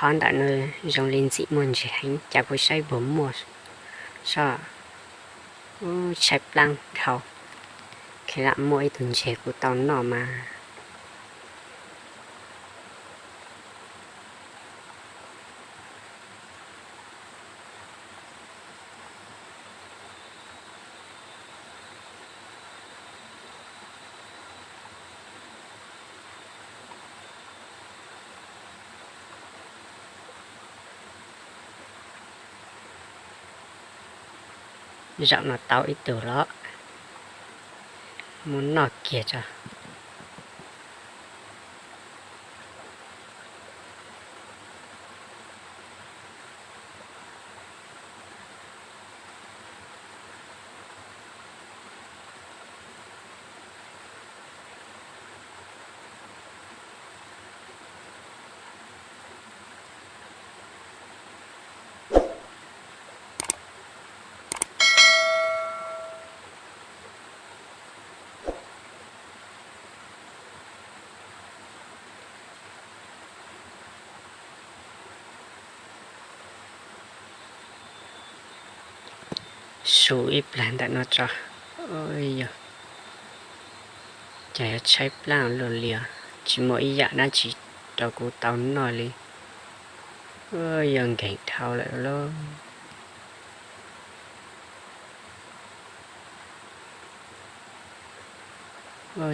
Ob ntawm no zoo li ntxim muaj ntseg heev, cas kuv saib puas muaj. Soj, tshaib plab dhau, kheev lam muaj ib tug ntseg kuv tau noj mas. Zaum no tau ib tug los, muab noj kiag tso. Su ib plag ntawm no tso. Yog, cas yuav tshaib plab luaj li os, tsis muaj ib yam dab tsi rau kuv tau noj li. Yog nkeeg dhau lawm lauj.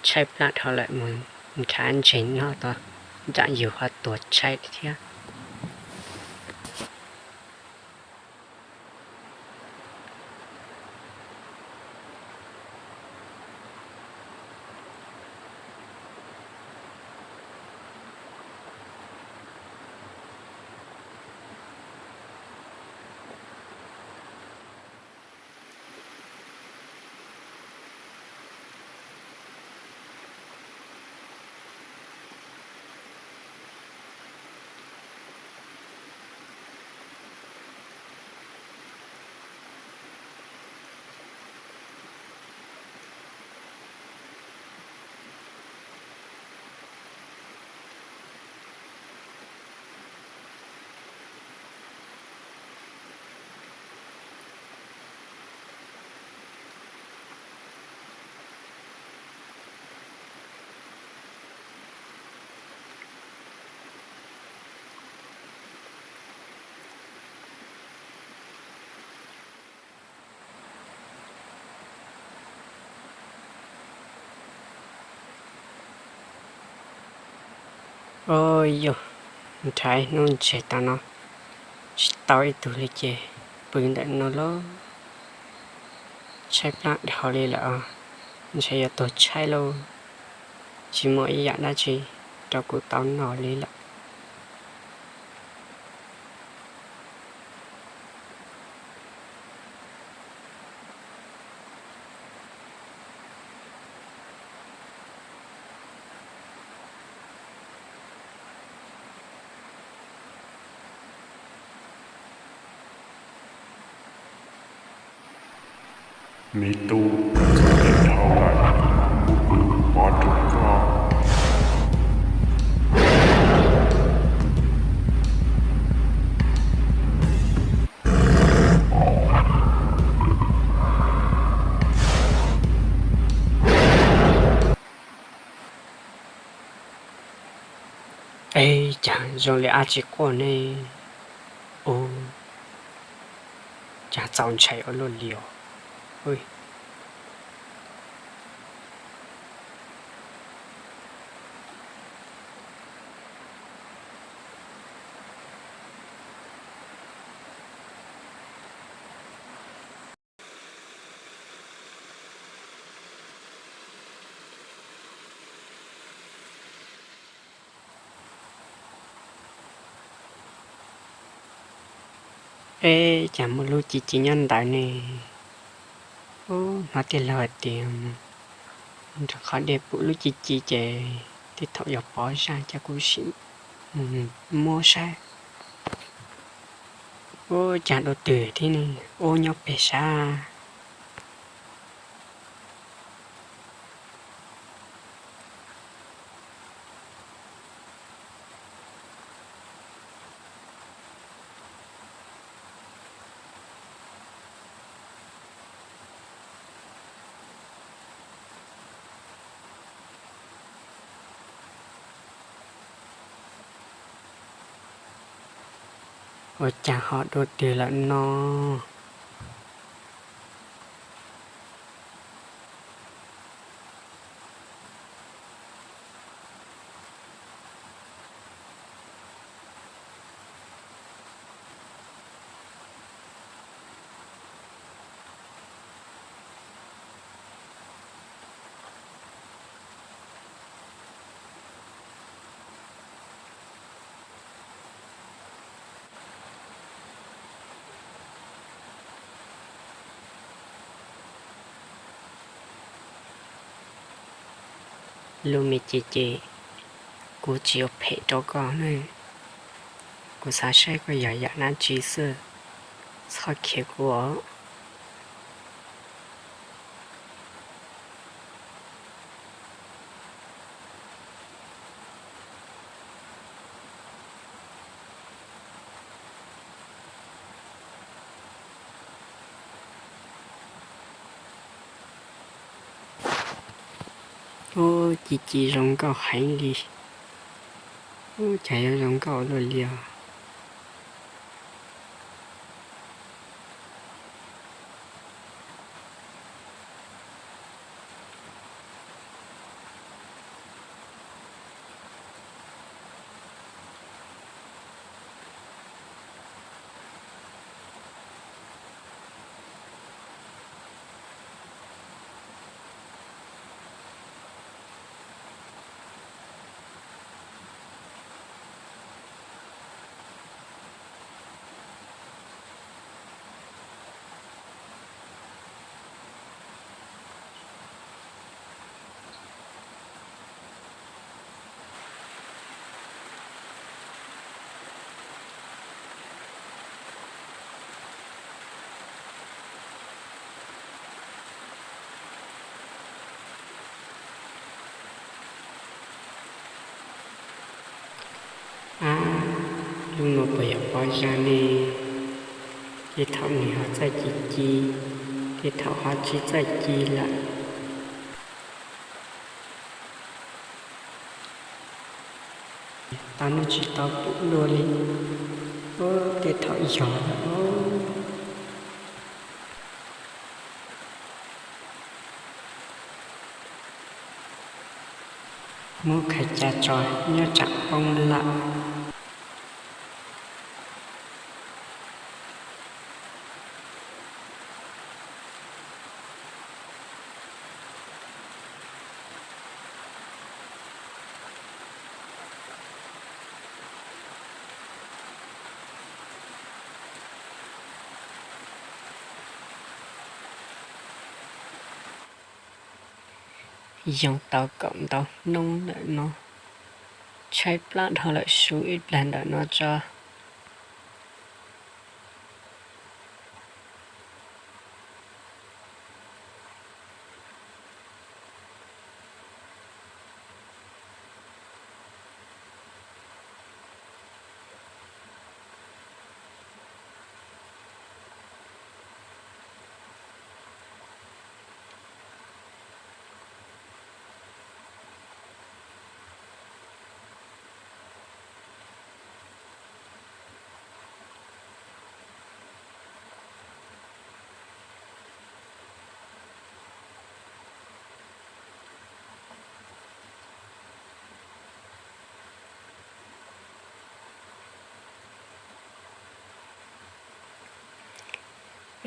Tshaib plab dhau lawm, mus nrhav ntseg noj tod, ntsam yus ho tuag tshaib thiab. Yog, nrhav hnub ntseg tau no, tsis tau ib tug li ces pw ntawm no lauj. Tshaib plab dhau li lawm, ntshe yuav tuag tshaib lauj, tsis muaj ib yam dab tsi rau kuv tau noj li lawm. Me tub, txom nyem dhau lawm, kuv pov rau koj. Es cas zoo li ab tsi quaj ne? Ub, cas txaus ntshai ua luaj li os. Eb, cas muaj lub ci ci nyob ntawd ne? Ub, hnov tij laug hais tias nrog qhov dej pum lub ci ci ces tej thaum yog pov zaj ces kuv sim muab saib. Ub, cas dua twg thiab ne? Ub, nyob pem sab. Ua cas ho dua twg lawm no? Lub me ces ces kuv tsis ua phem rau koj ne. Kuv xav saib koj yog yam dab tsi xwb, txhob khiav kuv os. Ub, ci ci zoo nkauj heev li. Ub, cas yuav zoo nkauj luaj li os. Ab, lub no puas yog pob zeb ne? Tej thaum nws ho txawj ci ci, tej thaum ho tsis txawj ci lawm. Tau noj tsis tau pum dua li. Ub, tej thaum yog lawm. Muab khaws cia tso, nyob tsam poob lawm. Yoo tau kaum ntau hnub lawm no, tshaib plab dhau lawm, su ib plag ntawm no tso.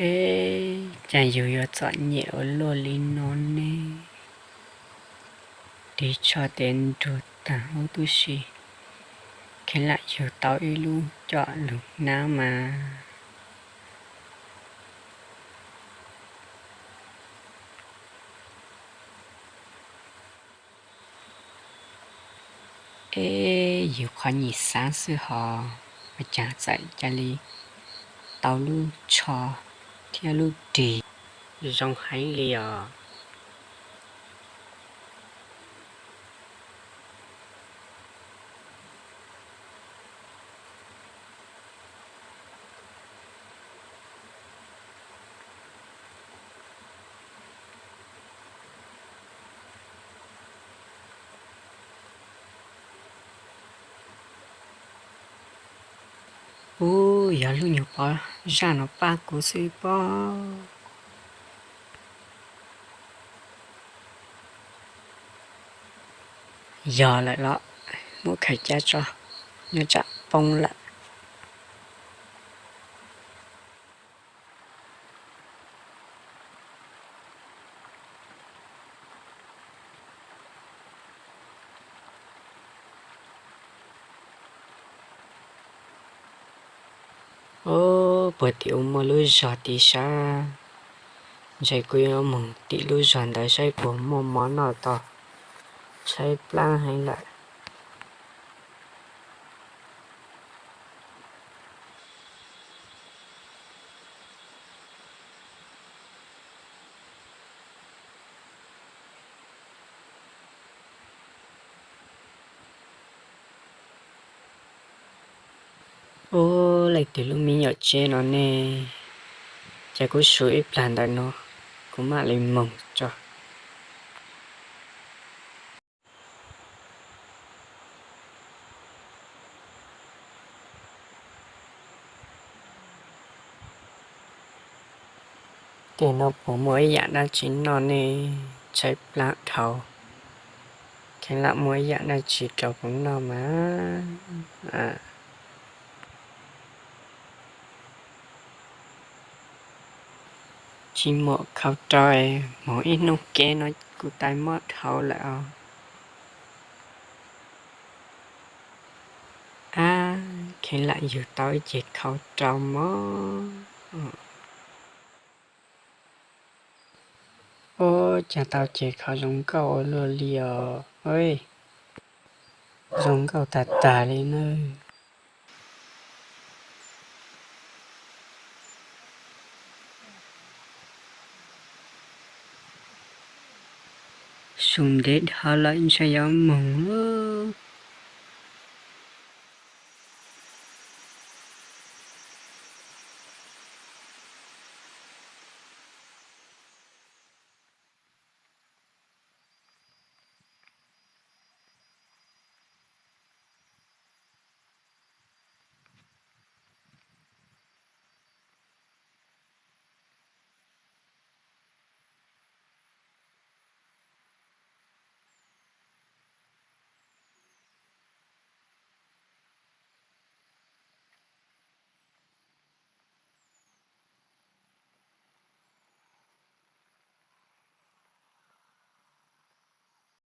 Eb, cas yus yuav txom nyem ua luaj li no ne? Ris tsho tes nrug taag huv tib si, kheev lam yug tau ib lub coj lug hnab mas. Eb, yug qhov nyuam xaav xwb hos, ua caag txawm ca li tau lub tsho thiab lub ris zoo heev li os. Ub, Yog lub nyuag pob zaj no pab kuv xwb pob. Yog lawm los muab khaws cab tso, nyob tsam poob lawm. Ub, puag tim ub muaj lub zog tim sab, ntshe kuv yuav moog tim lub zog ntawd saib puas muaj mov noj tau, tshaib plab heev lawm. Ub, leej twg lub me nyuam tsev no ne? Ces kuv su ib plag ntawm no, kuv mam li moog tso. Tej no puas muaj ib yaam dab tsi noj ne? Tshaib plab dhau, kheev lam muaj ib yaam dab tsi rau kuv noj mas. Tsis muaj khau rau, moog ib hnub kev no kuv tais mob dhau lawm os. Ab, kheev lam yug tau ib ce khau rau mog. Ub, cas tau ce khau zoo nkauj ua luaj li os. Zoo nkauj tag tag li na. Su ntev dhau lawm ntshe yuav moog lauj.